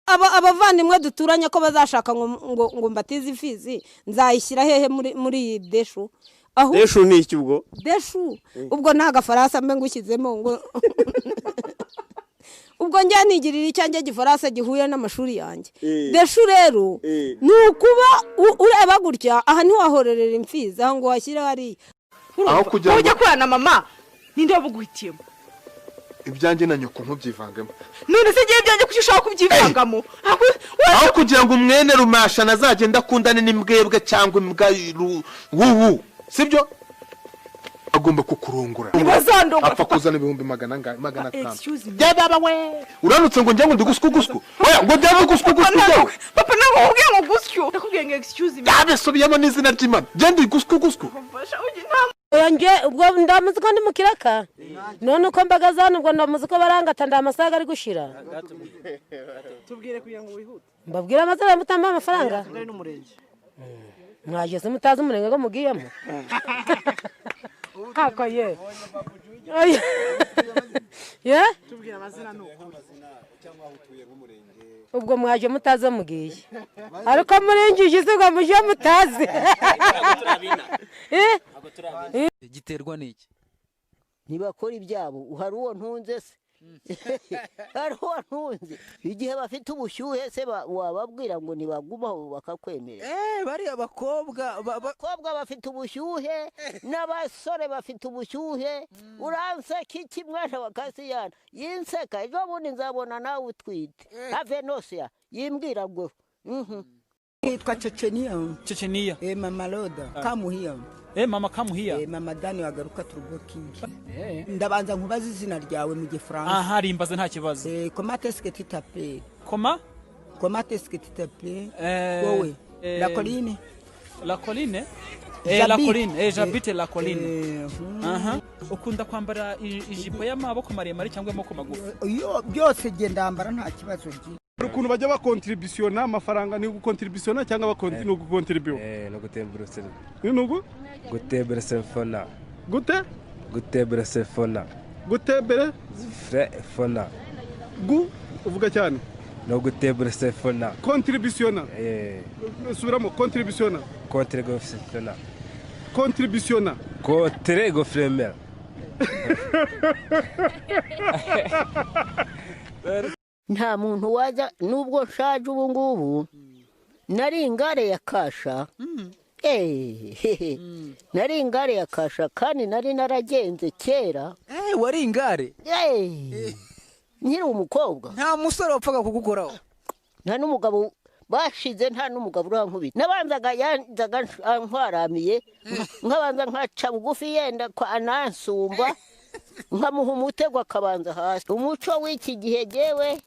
Abavandimwe duturanye ko bazashaka ngo mbatize imfizi, nzayishyira hehe muri iyi deshu? Deshu ni iki ubwo? Deshu ubwo nta gafaransa mbe ngushyizemo ngo ubwo njya nigirira icyanjye gifaransa gihuye n'amashuri yanjye. Deshu rero ni ukuba ureba gutya, aha ntiwahorerera imfizi, aho ngo washyire hariya. Aho kugira ngo ujye kurana mama, ninde wabuguhitiyemo? Ibyanjye na nyoko ntubyivangemo. None se ngiye ibyanjye kuki ushaka kubyivangamo? Aho kugira ngo umwene Rumasha nazagenda akundane n'imbwebwe cyangwa imbwa wuwu, sibyo? Agomba kukurongora. Apfa kuzana 500,000. Byababa we. Uranutse ngo njye ngo ndigusku gusku. Oya ngo njye gusku gusku. Papa ntabwo nkubwiye ngo gusyo. Ndakubwiye ngo excuse me. Yabesubiyemo n'izina ry'Imana. Njye ndi gusku gusku. Oya ubwo ndamuzi ko ndi mu kiraka. None uko mbagaza hano ubwo ndamuzi ko barangata ndamasaga ari gushira. Tubwire kugira ngo wihute. Mbabwira amazina mutamba amafaranga. Mwageze mutazi umurenge ngo mugiyemo. Kako ye. Ye? Tubwira amazina nuko. Ubwo mwaje mutazi mugiye. Ariko muringije se ngo muje mutazi. Eh? Giterwa niki? Nibakora ibyabo hari uwo ntunze se. Hari uwo ntunze. Igihe bafite ubushyuhe se wababwira ngo nibagumaho bakakwemerera. Bari abakobwa abakobwa bafite ubushyuhe n'abasore bafite ubushyuhe. Uranseka iki mwana wa Kasiyana? Yinseka ejo bundi nzabona nawe utwite. Have nosia yimbwira ngo Nitwa Chechenia. Chechenia. Mama Loda. Kamuhia. Mama Kamuhia. Mama Dani wagaruka Turbo King. Ndabanza nkubaza izina ryawe mu Gifaransa. Aha rimbaze nta kibazo. Comment est-ce que tu t'appelles? Comment? Comment est-ce que tu t'appelles? Wowe. La colline. La colline? La colline. J'habite la colline. Aha. Ukunda kwambara ijipo y'amaboko maremare cyangwa amaboko magufi? Iyo byose genda ndambara nta kibazo ngi. Ukuntu bajya bakontributiona amafaranga ni gukontributiona cyangwa no gukontribuwa? No gutembrese. Ni nugu? Gutembrese fona. Gute? Gutembrese fona. Gutebere? Fona. Gu uvuga cyane. No gutembrese fona. Contributiona. Subiramo contributiona. Contributiona. Contributiona. Contributiona. Nta muntu waza nubwo nshaje ubu ngubu nari ingare ya kasha. Nari ingare ya kasha kandi nari naragenze kera. Wari ingare? Nkiri umukobwa. Nta musore wapfaga kugukoraho. Nta n'umugabo bashize, nta n'umugabo urankubita. Nabanzaga yanzaga antwaramiye, nkabanza nkaca bugufi yenda kwa anansumba, nkamuha umutego akabanza hasi. Umuco w'iki gihe jewe